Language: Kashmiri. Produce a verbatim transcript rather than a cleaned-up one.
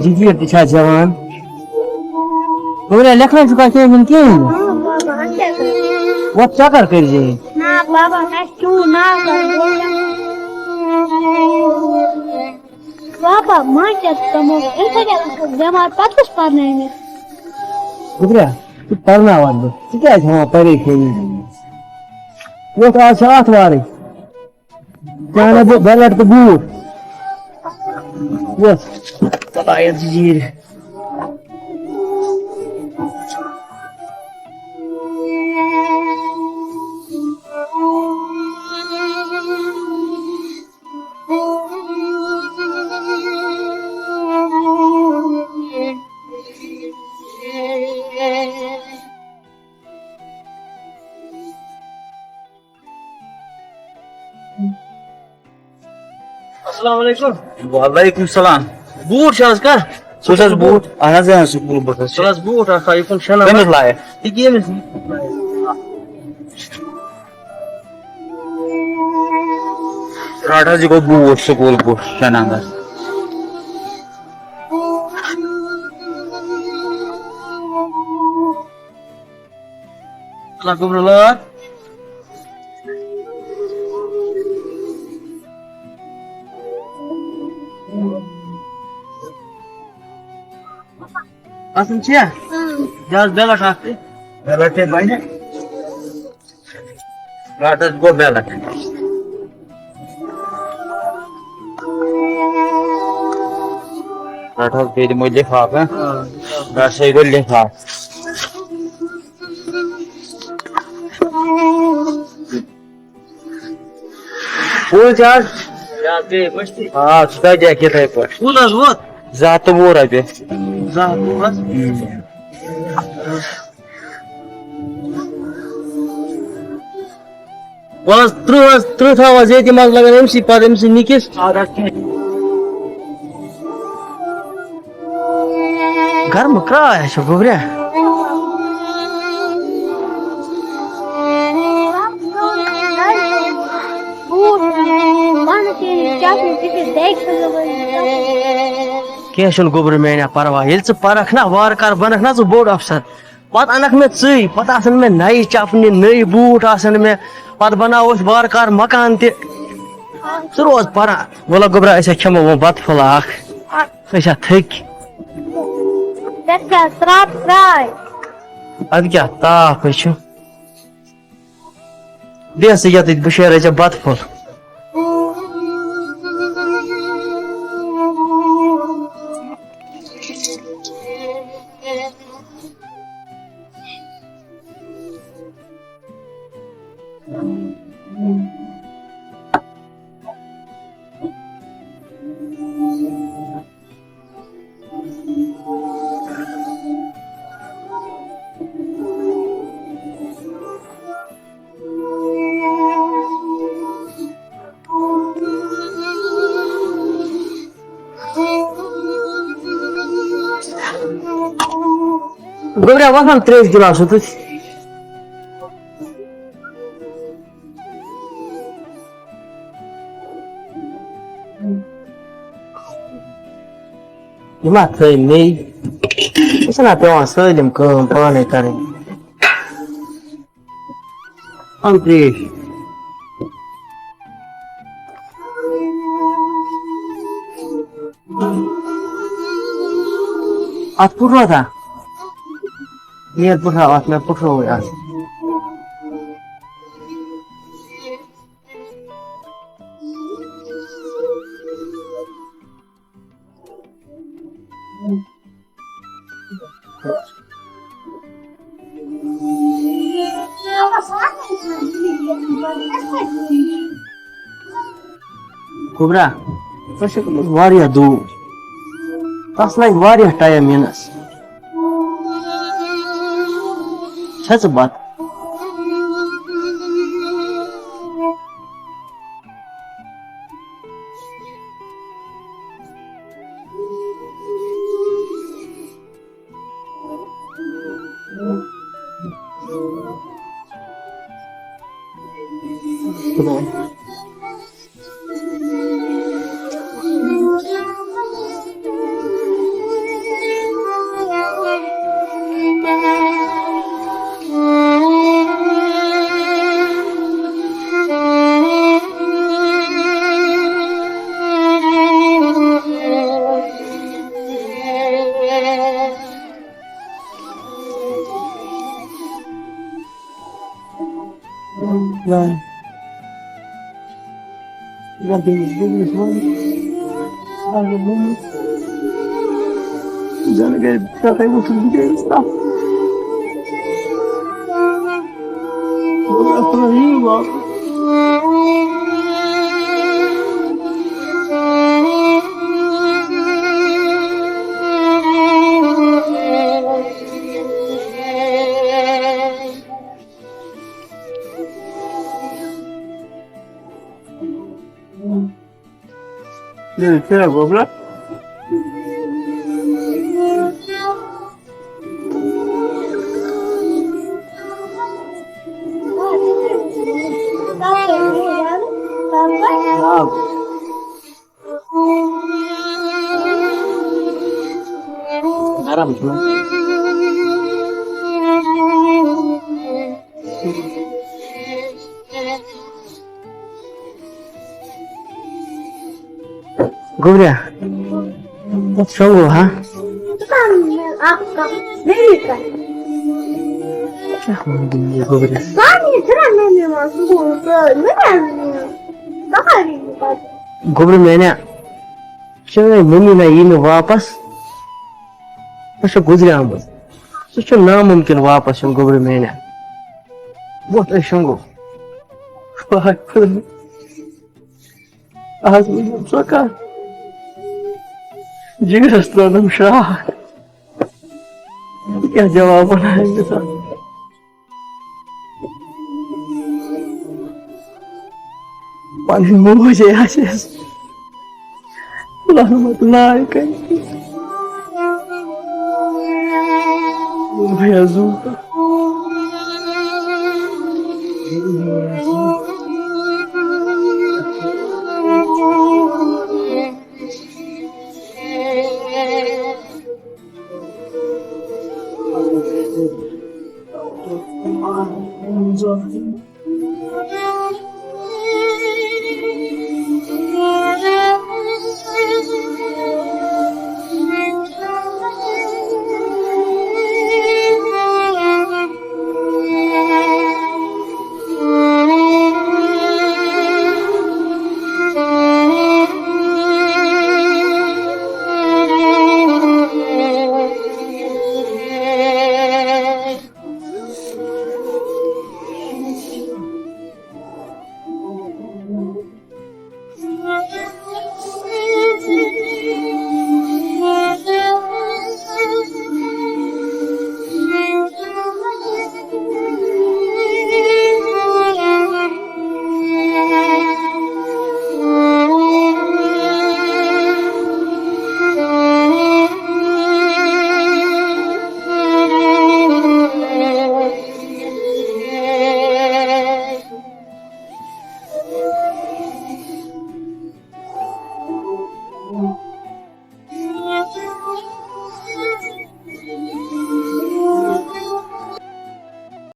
جگیر تہِ چھا جوان؟ گوٚبرا، لیکھان چھُکھا کینٛہہ کِنہٕ کِہیٖنۍ نہٕ؟ ہاں، بابا، اَتھ کیٛاہ کَرٕ؟ وۄتھ چکر کٔرۍ زِ۔ نہ، بابا، مےٚ چھُ چون ناو کَرُن۔ بابا، ما کیٛاہ تِمو اِنسان بٮ۪مار، پَتہٕ کُس پَرناوِ مےٚ؟ گوٚبرا، ژٕ پَرناوَکھ بہٕ، ژٕ کیٛازِ ہٮ۪وان پریشٲنی؟ وۄتھ، آز چھِ آتھوارٕے۔ ژےٚ اَنَے بہٕ بیلٹ تہٕ بوٗٹ۔ وۄتھ۔ ژٕ لایَتھ زیٖرۍ۔ السلام علیکم۔ وعلیکم السلام۔ بوٗٹ چھِ حظ کانٛہہ؟ سُہ چھِ حظ بوٗٹ؟ اہن حظ، اۭں، سکوٗل بوٗٹ حظ چھِ۔ سُہ حظ بوٗٹ اَکھ تھاو یہِ کُن شےٚ نمبر۔ کٔمِس لایق؟ یہِ کٔمِس؟ رَٹ حظ، یہِ گوٚو بوٗٹ، سکوٗل بوٗٹ، شےٚ نمبر۔ اللہ گوٚبرٕ لٲر۔ اَصٕل چھا؟ اۭں۔ دِ حظ بیلٹ اَکھ تہِ۔ بیلٹ تہِ بَنہِ۔ رَٹ حظ، گوٚو بیلٹ۔ رَٹ حظ، بیٚیہِ دِمو لِفاف، ہہ؟ آ۔ رَٹ سا، یہِ گوٚو لِفاف۔ پوٗرٕ چھِ حظ؟ یہِ حظ گٔے مٔشتٕے۔ آ، ژٕ تھٲے دِ یِتھَے پٲٹھۍ۔ کُل حظ ووت؟ زٕ ہَتھ تہٕ وُہ رۄپیہِ۔ زٕ ہَتھ وُہ حظ؟ وَلہٕ حظ، تٕرٛہ حظ، تٕرٛہ تھاو حظ ییٚتی، منٛزٕ لَگَن أمۍ سٕے پَتہٕ، أمۍ سٕے نِکِس۔ گرمہٕ کرٛاے چھِ گوٚبریا۔ بوٗٹھ، پانہٕ تہِ چپنہِ تہِ چھِ دٮ۪گۍ ژھٕنمٕژ۔ کینٛہہ چھُنہٕ گوٚبرٕ میٛانہِ پَرواے، ییٚلہِ ژٕ پَرَکھ نا وارٕ کارٕ بَنَکھ نا ژٕ بوٚڑ اَفسَر۔ پتہٕ انکھ مےٚ ژٕے، پتہٕ آسن مےٚ نَیہِ چپنہِ، نٔوۍ بوٗٹھ آسن مےٚ، پتہٕ بناوو أسۍ وارٕ کارٕ مکان تہِ۔ ژٕ روز پران۔ وَلہٕ گوٚبرا، أسۍ ہا کھٮ۪مو وۄنۍ بتہٕ پھوٚلہ اکھ۔ أسۍ ہا تھٔکۍ۔ ژےٚ چھےٚ سرٛتھ ترٛاے۔ اَدٕ کیٛاہ، تاپھ ہے چھُ۔ بیٚہہ ژٕ یَتٕتھۍ، بہٕ شیرے ژےٚ بتہٕ پھوٚل۔ گوٚبریا، وۄتھ وَن ترٛیش گِلاس اوٚتُتھ۔ یہِ ما تھٲے مے؟ یہِ چھَنا پٮ۪وان سٲلِم کٲم پانَے کَرٕنۍ۔ اَن ترٛیش۔ اَتھ پھُٹرو تھا؟ نیر پھُٹراو اَتھ، مےٚ پھُٹرووُے اَتھ۔ کُبرا، ژےٚ چھےٚ گٔمٕژ واریاہ دوٗر۔ تَس لَگہِ واریاہ ٹایم یِنَس۔ کھےٚ ژٕ بَتہٕ۔ زَن گٔے پٮ۪ٹھَے وُچھُن، بہٕ گٔیَس تَتھ۔ گرم چھُ۔ گوٚبریا، شۄنٛگو ہا؟ کیٛاہ وَنہٕ بہٕ یہِ گوٚبرِس؟ گوٚبرِ میٛانہِ، چٲنۍ مٔمی نہ یی نہٕ واپس۔ سۄ چھےٚ گُزریمٕژ۔ سُہ چھُ نامُمکِن واپس یُن، گوٚبرِ میٛانہِ۔ وۄتھ، أسۍ شۄنٛگو۔ واے خۄداے۔ آز ووٚنُم ژےٚ کَتھ؟ جِگرَس ترٛٲونَم شراکھ۔ بہٕ کیٛاہ جواب وَنہٕ أمِس اَتھ؟ پَنٕنۍ موج ہے آسہِ اَسہِ لعنت لایق۔ بہٕ حظ زُو۔